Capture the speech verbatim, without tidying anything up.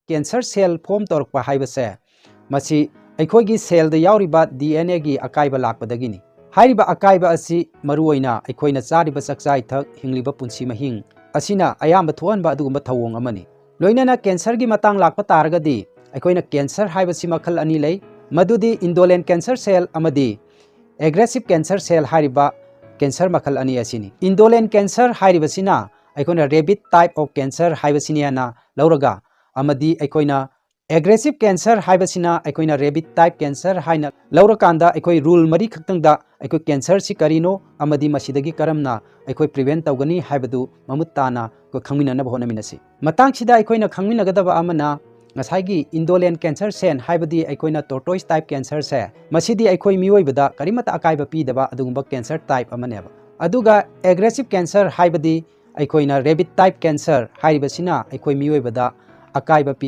cancer cell form ꯇꯧꯔꯛꯄ ꯍꯥꯏꯕꯁꯦ, ꯃꯁꯤ ꯑꯩꯈꯣꯏꯒꯤ cellꯗ ꯌꯥꯎꯔꯤꯕ D N Aꯒꯤ ꯑꯀꯥꯏꯕ ꯂꯥꯛꯄꯗꯒꯤꯅꯤ꯫ ꯍꯥꯏꯔꯤꯕ ꯑꯀꯥꯏꯕ ꯑꯁꯤ ꯃꯔꯨꯑꯣꯏꯅ ꯑꯩꯈꯣꯏꯅ ꯆꯥꯔꯤꯕ ꯆꯥꯛꯆꯥ ꯏꯊꯛ, ꯍꯤꯡꯂꯤꯕ ꯄꯨꯟꯁꯤ ꯃꯍꯤꯡ ꯑꯁꯤꯅ ꯑꯌꯥꯝꯕ ꯊꯣꯛꯍꯟꯕ ꯑꯗꯨꯒꯨꯝꯕ ꯊꯧꯑꯣꯡ ꯑꯃꯅꯤ꯫ ꯂꯣꯏꯅꯅ cancerꯒꯤ ꯃꯇꯥꯡ ꯂꯥꯛꯄ ꯇꯥꯔꯒꯗꯤ, ꯑꯩꯈꯣꯏꯅ cancer ꯍꯥꯏꯕꯁꯤ ꯃꯈꯜ ꯑꯅꯤ ꯂꯩ, ꯃꯗꯨꯗꯤ indolent cancer cell ꯑꯃꯗꯤ aggressive cancer cell ꯍꯥꯏꯔꯤꯕ cancer ꯃꯈꯜ ꯑꯅꯤ ꯑꯁꯤꯅꯤ꯫ Indolent cancer ꯍꯥꯏꯔꯤꯕꯁꯤꯅ ꯑꯩꯈꯣꯏꯅ rabbit type of cancer ꯍꯥꯏꯕꯁꯤꯅꯦꯅ ꯂꯧꯔꯒ, ꯑꯃꯗꯤ ꯑꯩꯈꯣꯏꯅ aggressive cancer ꯍꯥꯏꯕꯁꯤꯅ ꯑꯩꯈꯣꯏꯅ rabbit type cancer ꯍꯥꯏꯅ ꯂꯧꯔꯀꯥꯟꯗ, ꯑꯩꯈꯣꯏ rule ꯃꯔꯤ ꯈꯛꯇꯪꯗ ꯑꯩꯈꯣꯏ cancerꯁꯤ ꯀꯔꯤꯅꯣ ꯑꯃꯗꯤ ꯃꯁꯤꯗꯒꯤ ꯀꯔꯝꯅ ꯑꯩꯈꯣꯏ prevent ꯇꯧꯒꯅꯤ ꯍꯥꯏꯕꯗꯨ ꯃꯃꯨꯠ ꯇꯥꯅ ꯑꯩꯈꯣꯏ ꯈꯪꯃꯤꯟꯅꯅꯕ ꯍꯣꯠꯅꯃꯤꯟꯅꯁꯤ꯫ ꯃꯇꯥꯡꯁꯤꯗ ꯑꯩꯈꯣꯏꯅ ꯈꯪꯃꯤꯟꯅꯒꯗꯕ ꯑꯃꯅ, ꯉꯁꯥꯏꯒꯤ indolent cancer ꯁꯦꯟ ꯍꯥꯏꯕꯗꯤ ꯑꯩꯈꯣꯏꯅ tortoise type cancer ꯁꯦ, ꯃꯁꯤꯗꯤ ꯑꯩꯈꯣꯏ ꯃꯤꯑꯣꯏꯕꯗ ꯀꯔꯤꯃꯠꯇ ꯑꯀꯥꯏꯕ ꯄꯤꯗꯕ ꯑꯗꯨꯒꯨꯝꯕ cancer type ꯑꯃꯅꯦꯕ꯫ ꯑꯗꯨꯒ aggressive cancer ꯍꯥꯏꯕꯗꯤ ꯑꯩꯈꯣꯏꯅ rabbit type cancer ꯍꯥꯏꯔꯤꯕꯁꯤꯅ ꯑꯩꯈꯣꯏ ꯃꯤꯑꯣꯏꯕꯗ ꯑꯀꯥꯏꯕ ꯄꯤ꯫